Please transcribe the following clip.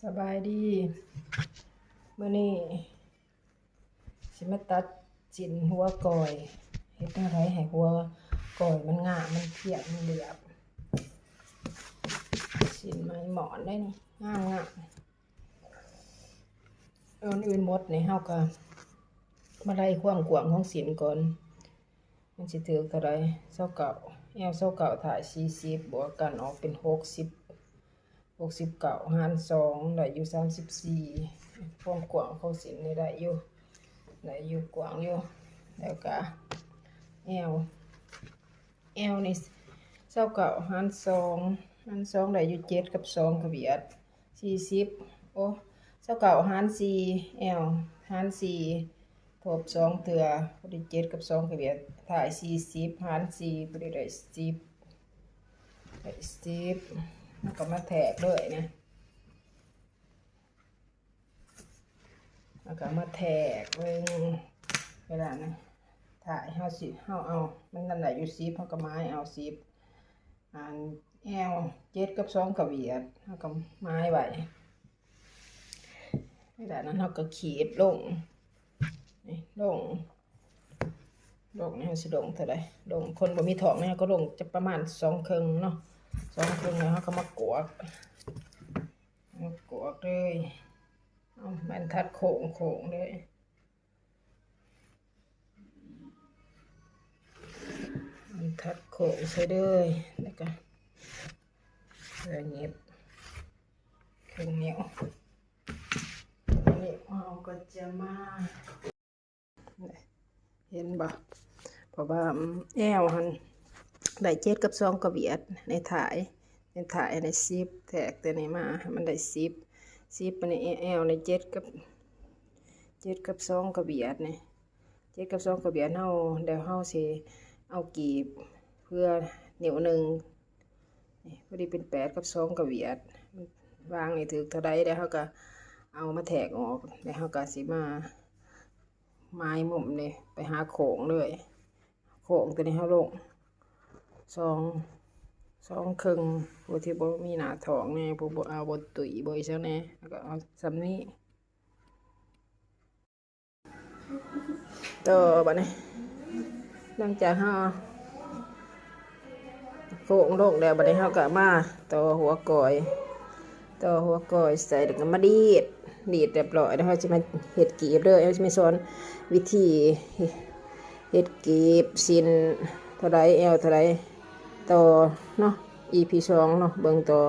ສະບາຍດີ ມື້ນີ້ຊິມາຕັດສິ້ນຫົວກ້ອຍ ເຮັດແນວໃດໃຫ້ຫົວກ້ອຍມັນງາມ ມັນພຽງ ມັນລຽບ. ສິ້ນໄມ້ໝອນໄດ໋ນີ້ ງາມໆ. ກ່ອນອື່ນໝົດນີ້ ເຮົາກໍມາໄລ່ຄວາມກວ້າງຂອງສິ້ນກ່ອນ ມັນຊິຖືກເທົ່າໃດ? ຊາວເກົ້າ ແອວຊາວເກົ້າ ທ້າຍສີ່ສິບ ບວກກັນອອກເປັນຫົກສິບ ຫົກສິບເກົ້າຫານສອງ ໄດ້ຢູ່ສາມສິບສີ່. ຄວາມກວ້າງຂອງສິ້ນນີ້ໄດ້ຢູ່ ໄດ້ຢູ່ ກວ້າງຢູ່. ແລ້ວກະແອວ ແອວນີ້ຊາວເກົ້າຫານສອງ ຫານສອງ ໄດ້ຢູ່ເຈັດກັບສອງກະບຽດ ສີ່ສິບ ໂອ້ ຊາວເກົ້າຫານສີ່ ແອວຫານສີ່ ທົບສອງເທື່ອ ພໍດີເຈັດກັບສອງກະບຽດ ທ້າຍສີ່ສິບຫານສີ່ ພໍດີໄດ້ສິບ ໄດ້ສິບ. ເຮົາກໍມາແທກເລີຍນະ ເຮົາກໍມາແທກເບິ່ງ ເວລານັ້ນ ຖ້າເຮົາຊິ ເຮົາເອົາ ມັນນຳໄດ້ຢູ່ສິບ ເຮົາກໍໝາຍເອົາສິບ ອັນແອວເຈັດກັບສອງກະບຽດ ເຮົາກໍໝາຍໄວ້. ເວລານັ້ນເຮົາກໍຂີດລົງ ນີ້ ລົງ ລົງນີ້ ເຮົາຊິລົງເທົ່າໃດ? ລົງ ຄົນບໍ່ມີທ້ອງນີ້ ເຮົາກໍລົງຈັກປະມານສອງເຄິ່ງເນາະ ສອງເຄິ່ງ ແລ້ວເຮົາກໍມາກວກ ມາກວກເລີຍ. ເອົາແມ່ນທັດໂຄ້ງ ໂຄ້ງເລີຍ ທັດໂຄ້ງໃສ່ເລີຍ ແລ້ວກໍເຫຍິບເຄິ່ງນິ້ວ. ນີ້ເຮົາກໍຈະມາ ເຫັນບໍ່? ເພາະວ່າແອວຫັ້ນໄດ້ເຈັດກັບສອງກະບຽດ ໃນທ້າຍ ໃນທ້າຍໄດ້ສິບ ແທກຕົວນີ້ມາໃຫ້ມັນໄດ້ສິບ ສິບ ບາດນີ້ແອວນີ້ເຈັດກັບ ເຈັດກັບສອງກະບຽດນີ້ ເຈັດກັບສອງກະບຽດເຮົາ ແລ້ວເຮົາຊິເອົາກີບເພື່ອນິ້ວໜຶ່ງ ນີ້ ພໍດີເປັນແປດກັບສອງກະບຽດ ວາງນີ້ຖືກເທົ່າໃດ ແລ້ວເຮົາກໍເອົາມາແທກອອກ ແລ້ວເຮົາກໍຊິມາໝາຍມຸມນີ້ໄປຫາໂຄ້ງເລີຍ. ໂຄ້ງຕົວນີ້ເຮົາລົງສອງ ສອງເຄິ່ງ ຜູ້ທີ່ບໍ່ມີໜ້າທ້ອງແດ່ ຜູ້ບໍ່ເອົາ ບໍ່ຕຸ້ຍ ບໍ່ອີ່ຫຍັງແດ່ ແລ້ວກໍເອົາສ່ຳນີ້. ຕໍ່ບາດນີ້ ຫຼັງຈາກເຮົາໂຄ້ງລົງແລ້ວ ບາດນີ້ເຮົາກໍມາຕໍ່ຫົວກ້ອຍ ຕໍ່ຫົວກ້ອຍໃສ່ ແລ້ວກໍມາດີດ ດີດຮຽບຮ້ອຍ ແລ້ວເຮົາຊິມາເຮັດກີບເດີ ເຮົາຊິມາສອນວິທີເຮັດກີບ ສິ້ນເທົ່າໃດ ແອວເທົ່າໃດ ຕໍ່ເນາະ ອີພີສອງເນາະ ເບິ່ງຕໍ່.